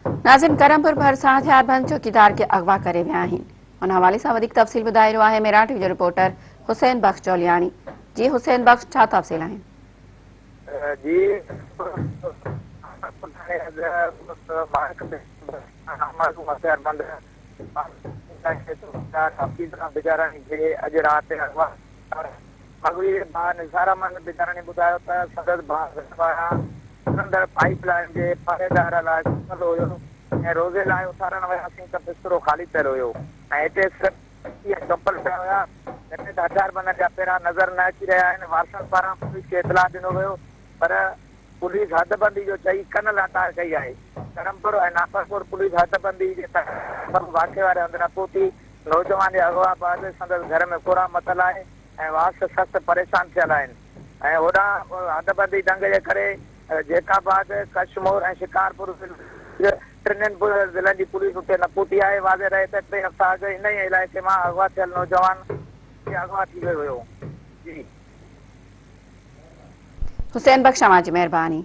ناظم ڪرمپور ڀرسان هٿياربند چوڪيدار کي اغوا ڪري ويا آهن. ان حوالي سان وڌيڪ تفصيل ٻڌائي رهيو آهي ميران ٽي وي جو رپورٽر حسين بخش چولياڻي. جي حسين بخش ڇا تفصيل آهن؟ جي اڄ رات اغوا مغوي جي ڀاء نثار احمد بجاراڻي ٻڌايو ته سندس ڀاء گهر ٻاهران نڪرندڙ پائيپ لائين جي پهريدار لاء ستل هيو ۽ روزي لاء اٿارڻ وياسين ته بسترو خالي پيل هيو ۽ هتي صرف جتي ۽ چمپل پيا هيا جڏهن ته هٿياربندن جا پيرا نظر نه اچي رهيا آهن وارثن پاران پوليس کي اطلاع ڏنو ويو پر پوليس حدبندي جو چئي ڪن لاٽار ڪئي آهي ڪرمپور ۽ ناصرپور پوليس حدبندي جي سبب واقعي واري هنڌ نه پهتي نوجوان جي اغوا بعد سندس گهر ۾ ڪهرام متل آهي ۽ وارث سخت پريشان ٿيل آهن ۽ هوڏانهن حدبندي دنگ جي ڪري جيڪب آباد، ڪشمور ۽ شڪارپور ٽنهين ضلعن جي پوليس اتي نه پهتي آهي، واضح رهي ته ٽي هفتا اڳ ان ئي علائقي مان اغوا ٿيل نوجوان به اغوا ٿي ويو هيو. جي. حسين بخش اوهان جي مهرباني.